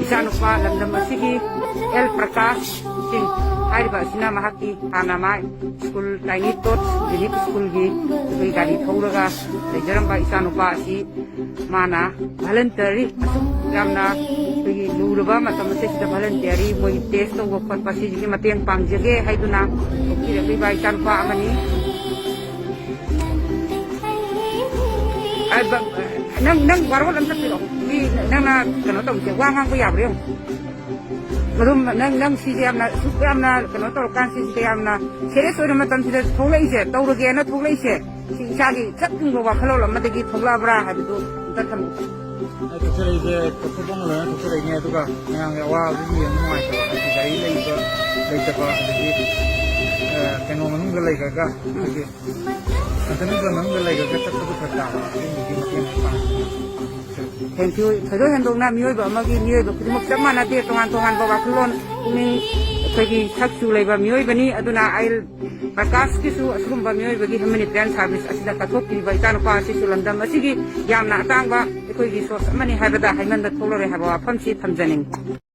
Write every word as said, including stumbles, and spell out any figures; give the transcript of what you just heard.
ꯏꯆꯥꯅꯨꯄꯥ ꯂꯝꯗꯝ ꯑꯁꯤꯒꯤ ꯑꯦꯜ ꯄ꯭ꯔꯀꯥꯁ ꯁꯤꯡ ꯍꯥꯏꯔꯤꯕ ꯑꯁꯤꯅ ꯃꯍꯥꯛꯀꯤ ꯍꯥꯟꯅ ꯃꯥ ꯁ꯭ꯀꯨꯜ ꯇꯥꯏꯅꯤ ꯇꯣꯠꯁ ꯔꯤꯂꯤꯐ ꯁ꯭ꯀꯨꯜꯒꯤ ꯑꯩꯈꯣꯏ ꯒꯥꯔꯤ ꯊꯧꯔꯒ ꯂꯩꯖꯔꯝꯕ ꯏꯆꯥꯅꯨꯄꯥ ꯑꯁꯤ ꯃꯥꯅ ꯚꯂꯟꯇꯔꯤ ꯑꯁꯨꯛ ꯌꯥꯝꯅ ꯑꯩꯈꯣꯏꯒꯤ ꯂꯨꯔꯕ ꯃꯇꯝ ꯑꯁꯤꯗ ꯚꯂꯟꯇꯤꯌꯔꯤ ꯃꯣꯏꯒꯤ ꯇꯦꯁ ꯇꯧꯕ ꯈꯣꯠꯄ ꯁꯤꯁꯤꯒꯤ ꯃꯇꯦꯡ ꯄꯥꯡꯖꯒꯦ ꯍꯥꯏꯗꯨꯅ ꯊꯣꯛꯄꯤꯔꯛꯂꯤꯕ ꯏꯆꯥꯅꯨꯄꯥ ꯑꯃꯅꯤ꯫ ꯑ, ꯕ-, ꯅꯪ, ꯅꯪ ꯋꯥꯔꯣꯜ ꯑꯝꯇ ꯄꯤꯔꯛꯑꯣ꯫ ꯃꯤ, ꯅꯪꯅ ꯀꯩꯅꯣ ꯇꯧꯕꯁꯦ, ꯋꯥ ꯉꯥꯡꯕ ꯌꯥꯕ꯭ꯔꯥ ꯌꯦꯡꯉꯨ꯫ ꯑꯗꯨꯝ ꯅꯪ, ꯅꯪ ꯁꯤꯁꯦ ꯌꯥꯝꯅ, ꯑꯁꯨꯛ ꯌꯥꯝꯅ ꯀꯩꯅꯣ ꯇꯧꯔꯀꯥꯟꯁꯤꯗ, ꯌꯥꯝꯅ ꯁꯦꯔꯤꯌꯁ ꯑꯣꯏꯅ ꯃꯇꯝꯁꯤꯗ ꯊꯣꯛꯂꯛꯏꯁꯦ, ꯇꯧꯔꯒꯦꯅ ꯊꯣꯛꯂꯛꯏꯁꯦ, ꯁꯤ ꯏꯁꯥꯒꯤ ꯆꯠꯅꯤꯡꯕ ꯋꯥꯈꯜꯂꯣꯟ ꯑꯃꯗꯒꯤ ꯊꯣꯛꯂꯛꯑꯕ꯭ꯔꯥ ꯍꯥꯏꯕꯗꯨ ꯑꯝꯇ ꯊꯝꯕꯤꯌꯨ꯫ ꯑꯩ ꯊꯣꯛꯆꯔꯛꯏꯁꯦ ꯊꯣꯛꯄ ꯂꯣꯏꯅ ꯊꯣꯛꯆꯔꯛꯏꯅꯦ, ꯑꯗꯨꯒ ꯃꯌꯥꯝꯒꯤ ꯑꯋꯥꯕꯗꯨ ꯌꯦꯡꯕ ꯅꯨꯡꯉꯥꯏꯇꯕ, ꯍꯥꯏꯗꯤ ꯒꯥꯔꯤ ꯂꯩꯕ ꯂꯩꯇꯕ, ꯑꯗꯒꯤ, ꯑ, ꯀꯩꯅꯣ ꯃꯅꯨꯡꯗ ꯂꯩꯈ꯭ꯔꯒ, ꯑꯩꯈꯣꯏꯒꯤ ꯀꯟꯇꯦꯅꯔ ꯃꯅꯨꯡꯗ ꯂꯩꯈ꯭ꯔꯒ ꯆꯠꯄꯗꯨ ꯐꯔꯛ ꯇꯥꯕ, ꯑꯗꯨꯒꯨꯝꯕꯒꯤ ꯃꯇꯦꯡ ꯄꯥꯡꯉꯤ꯫ Thank you꯫ ꯊꯣꯏꯗꯣꯛ ꯍꯦꯟꯗꯣꯛꯅ ꯃꯤꯑꯣꯏꯕ ꯑꯃꯒꯤ, ꯃꯤꯑꯣꯏꯕ ꯈꯨꯗꯤꯡꯃꯛ ꯆꯞ ꯃꯥꯟꯅꯗꯦ, ꯇꯣꯉꯥꯟ ꯇꯣꯉꯥꯟꯕ ꯋꯥꯈꯜꯂꯣꯟ, ꯄꯨꯛꯅꯤꯡ, ꯑꯩꯈꯣꯏꯒꯤ ꯁꯛ ꯆꯨ ꯂꯩꯕ ꯃꯤꯑꯣꯏꯕꯅꯤ꯫ ꯑꯗꯨꯅ ꯑꯩ ꯄ꯭ꯔꯀꯥꯁꯀꯤꯁꯨ ꯑꯁꯤꯒꯨꯝꯕ ꯃꯤꯑꯣꯏꯕꯒꯤ ꯍ꯭ꯌꯨꯃꯦꯅꯤꯇꯦꯔꯤꯌꯟ ꯁꯥꯔꯚꯤꯁ ꯑꯁꯤꯗ ꯀꯠꯊꯣꯛꯄꯤꯔꯤꯕ ꯏꯆꯥꯅꯨꯄꯥ ꯑꯁꯤꯁꯨ ꯂꯝꯗꯝ ꯑꯁꯤꯒꯤ ꯌꯥꯝꯅ ꯑꯇꯥꯡꯕ ꯑꯩꯈꯣꯏꯒꯤ ꯔꯤꯁꯣꯔꯁ ꯑꯃꯅꯤ ꯍꯥꯏꯕꯗ ꯍꯥꯏꯃꯟꯕ ꯊꯣꯛꯂꯔꯣꯏ ꯍꯥꯏꯕ ꯋꯥꯐꯝꯁꯤ ꯊꯝꯖꯅꯤꯡꯏ꯫